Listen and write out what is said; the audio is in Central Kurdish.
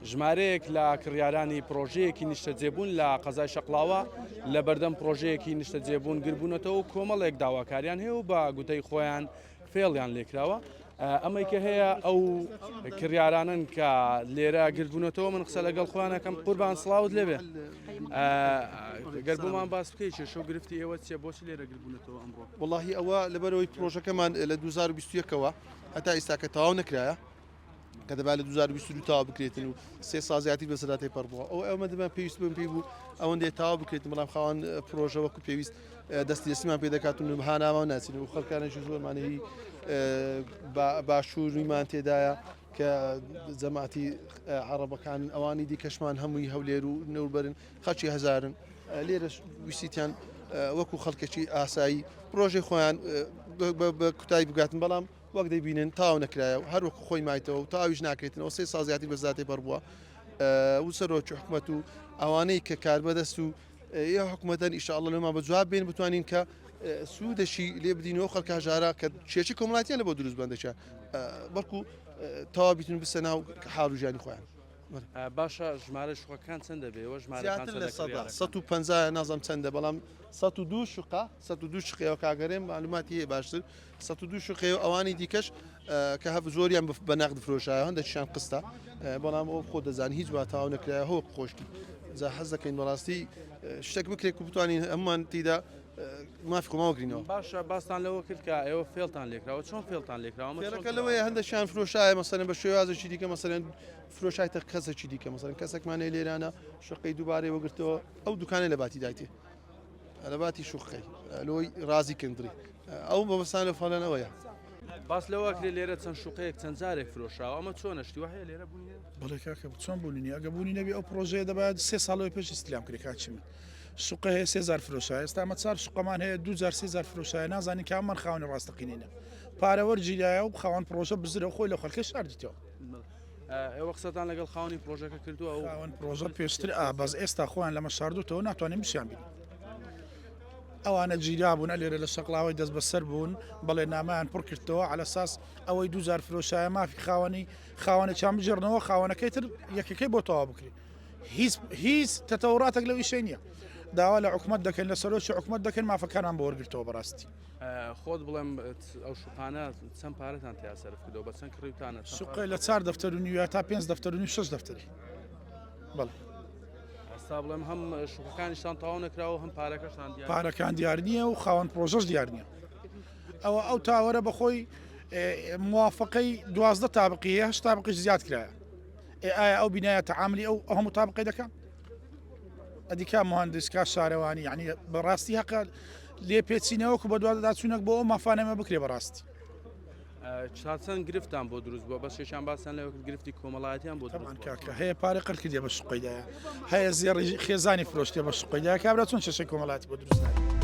ژمارەیەک لە کڕیارانی پڕۆژەیەکی نیشتەجێبوون لە قەزای شەقڵاوە لە بەردەم پڕۆژەیەکی نیشتەجێبوون گربوونەتەوە و کۆمەڵێک داواکاریان هەیە و بە گوتەی خۆیان فێڵیان لێکراوە. ئەمەی کە هەیە ئەو کڕیارانن کە لێرە گردبوونەتەوە من قسە لەگەڵ خۆیانەکەم قوربان سڵاوت لێبێ گەر بۆمان باس بکەیت کێشە و گرفتی ئێوە چیە بۆچی لێرە گربوونەتەوە ئەمڕۆ؟ وەڵاهی ئەوە لەبەرەوەی پرۆژەکەمان لە 2021ەوە هەتا ئیستا کە تەواو نەکرایە کە دەبا لە 2022 تەواو بکرێتن و سێ ساڵ زیاتر بەسەردا تێپەڕ بووە ئەو ئەمە دەبا پێویست بم پێی بوو ئەوەندەی تەواو بکرێتن بەڵام خاوەن پرۆژە وەکو پێویست دەستی دەستیمان پێ دەکات و هانامان ناچین و خەڵکانێکی زۆرمان هی باشووریمان تێدایە کە جەماعەتی عەڕەبەکان ئەوانی دیکەشمان هەمووی هەولێر و نەوربەرن خەڵکی هەزارن لێرە ویسیتیان وەکو خەڵکێکی ئاسایی پرۆژەی خۆیان بە کوتایی بگاتن بەڵام وەک دەیبینن تاو نەکرایە و هەر وەکو خۆی مایتەوە و تاویش ناکرێتنەوە سێ ساڵ زیاتر بە زیاتر بەر بووە و سەرۆکی حکومەت و ئەوانەی کە کاربەدەست و یا حکومەتەن ئیشاءاللە لەمان بە جواب بێن بتوانین کە سوودەشی لێ بدینەوە خەڵکە هەژارە کە کێشەی کۆمەڵاتیان لە بۆ دروست بەندەکە بەڵکو تەوا بیتن بسە ناو حاڵ و ژیانی خۆیان. باشە ژمارە شوقەکان چەندە بێ وە ژمارەکان زیاتر لە سەدا 150 نازم چەندە بەڵام 102 شوقە 102 شقەیەوە کاگەرێن معلوماتی هەیە باشتر 102 شوقەیە و ئەوانی دیکەش کە هەب زۆریان بە نەقد فرۆشایە هەندێکیان قستە بەڵام ئەو خۆ دەزان هیچ وا تەواو نەکرایە هۆ خۆشکی جا حەز دەکەین بەڕاستی شتێک بکرێت و بتوانین هەمومان تیدا مافی خۆمان وەگرینەوە. باشە باستان لەوە کرد کە ئێوە فێڵتان لێکراوە چۆن فێڵتان لێکراوە ئەمە چۆن فێڵەکە لەوەیە هەندێکیان فرۆشایە مەسەلەن بە شێوازێکی دیکە مەسەلەن فرۆشایتە کەسێکی دیکە مەسەلەن کەسێکمان هەیە لێرانە شوقەی دووبارەی وەگرتەوە ئەو دوکانەی لە باتی دایتێ لە باتی شوقەی لۆی ڕازی کردری ئەو بەبەسان لە فەلەن ئەوەیە. باس لەوە کرێ لێرە چەند شوقەیەک چەند جارێک فرۆشراوە ئەمە چۆنە شتی وا هەیە لێرە بوونی هەیە؟ بەڵێ کاکە چۆن بوونی نیە ئەگە بوونی نەبی ئەو پرۆژەیە دەبایە سێ ساڵەوەی پێش ئیستلام کرێ کاکی من شوقە هەیە سێ جار فرۆشایە ئێستا ئەمە چار شوقەمان هەیە دوو جار سێ جار فرۆشایە نازانین کاممان خاوەنی ڕاستەقینەینە پارە وەرگیرایە و خاوەن پرۆژە بزرە خۆی لە خەڵکە شاردیتەوە. ئێوە قسەتان لەگەڵ خاوەنی پرۆژەکە کردووە؟ ئەو خاوەن پرۆژە پێشتر ئا بەس ئێستا خۆیان لەمە شاردوتەوە ناتوانین بشیان بینین. ئەوانە گیرابوون ئەلێرە لە شەقڵاوەی دەست بەسەر بوون بەڵێ نامەیان پڕ کردەوە عەلەساس ئەوەی دووجار فرۆشایە مافی خاوەنی خاوەنێکیان بگێڕنەوە خاوەنەکەی تر یەکەکەی بۆ تەواو بکرێت هیچ هیچ تەتەوڕاتێک لەو ئیشەی نییە داوا لە حکومەت دەکەن لە سەرۆکی حکومەت دەکەن مافەکانمان بۆ وەرگرتەوە بەڕاستی خۆت بڵێم ئەو شوقانە چەند پارەتان تیا سەرف کردەوە بە چەند کڕیوتانە شوقەی لە چار دەفتەر و نیوە تا پێنج دەفتەر و نیو شەش دەفتەری بەڵێ ئێستا بڵێم هەم شوقەکانیشتان تەواو نەکراوە هەم پارەکەشتان دیار پارەکان دیار نییە و خاوەن پرۆژەش دیار نییە ئەوە ئەو تاوەرە بەخۆی موافقەی دوازدە تابقی هەیە هەشت تابقیش زیاد کرایە ئێ ئایا ئەو بینایە تەعاملی ئەو هەموو تابقی دەکا ئەدی کا مهندس کا شارەوانی یعنی بەڕاستی هەقە لێ پێچینەوەکو بە دواداچوونەک بۆ ئەو مافانەمە بکرێ بەڕاستی تا چەند گرفتان بۆ دروست بووە بەشێکیان باسیان لەوە کرد گرفتی کۆمەڵایەتیان بۆ دروست بووە. کاکە هەیە پارەی قڕ کردیە بە شوقەیدایە هەیە زێڕی خێزانی فرۆشتیە بە شوقەیدایە کابرا چۆن کێشەی کۆمەڵایەتی بۆ دروست نابێت.